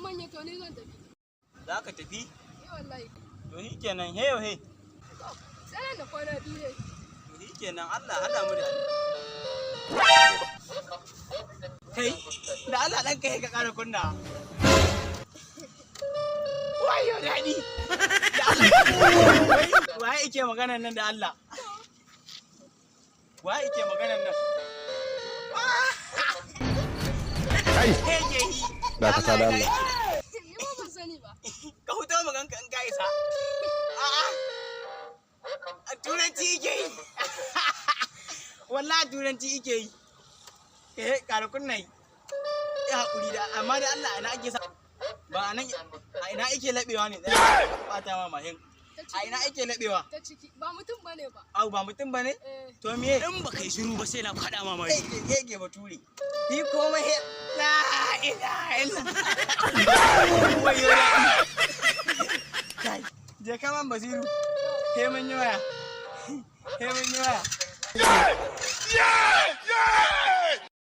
Manya, to ni zan tafi. Za ka tafi? Eh wallahi. To shi kenan, heyo he. To, sai nan da kwana 2 dai. To shi kenan, Allah haɗa mu da kai. Da Allah ɗan kai ka ƙara kunna. Wayo daɗi. Da Allah. Waye yake maganan nan da Allah? Waye yake maganan nan? Kai, Hege yi. dakata da Allah. Ni ma ban sani ba. Ka huto mu ganka in ka isa. A'a. A turanci yake yi. Wallahi turanci yake yi. Eh, ƙara kunna yi. Ya haƙuri da amma da Allah ina ake sa ba a nan, a ina ake laɓewa ne? Tsaya ɓata ma mahin. Ta A ciki. ina ake laɓewa? Ta ciki. Ba mutum bane ba. Au, ba mutum bane? Eh. To me? In ba kai shiru ba sai na faɗa ma mari. Yake bature. Ni komai he la ilaha illa. Wayo daɗi. Kai, je kaman Basiru. He mun yi waya. He mun yi waya.